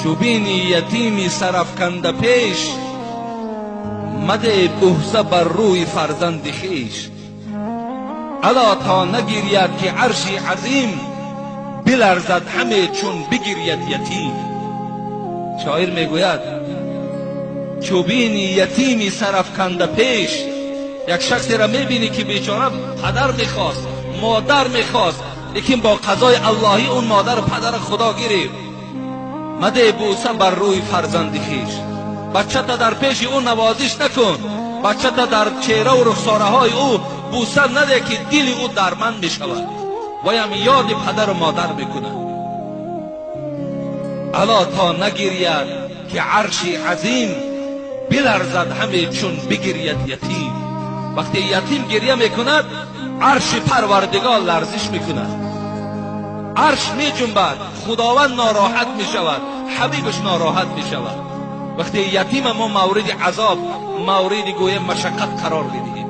Чу бинӣ ятими сарафканда пеш, мадеҳ бӯса бар рӯи фарзанди хеш. Ало то нагиряд ки арши азим, биларзад ҳаме чун бигиряд ятим. Шоир мегӯяд: чу бинӣ ятими сарафканда пеш, як шахсеро мебинӣ ки бечора падар мехост, модар мехост, лекин бо қазои аллоҳӣ он модару падара Худо гирифт. Мадеҳ бӯса бар рӯи фарзанди хеш. Бачата дар пеши ӯ навозиш накун, бачата дар чеҳраву рухсораҳои ӯ бӯса надеҳ, ки дили ӯ дарманд мешавад, ваям ёди падару модар мекунад. Ало то нагиряд ки арши азим, биларзад ҳаме чун бигиряд ятим. Вақте ятим гиря мекунад, арши Парвардигор ларзиш мекунад, арш меҷунбад, Худованд нороҳат мешавад, ҳабибаш нороҳат мешавад. Вақте ятима мо мавриди азоб, мавриди гӯя машаққат қарор медиҳем.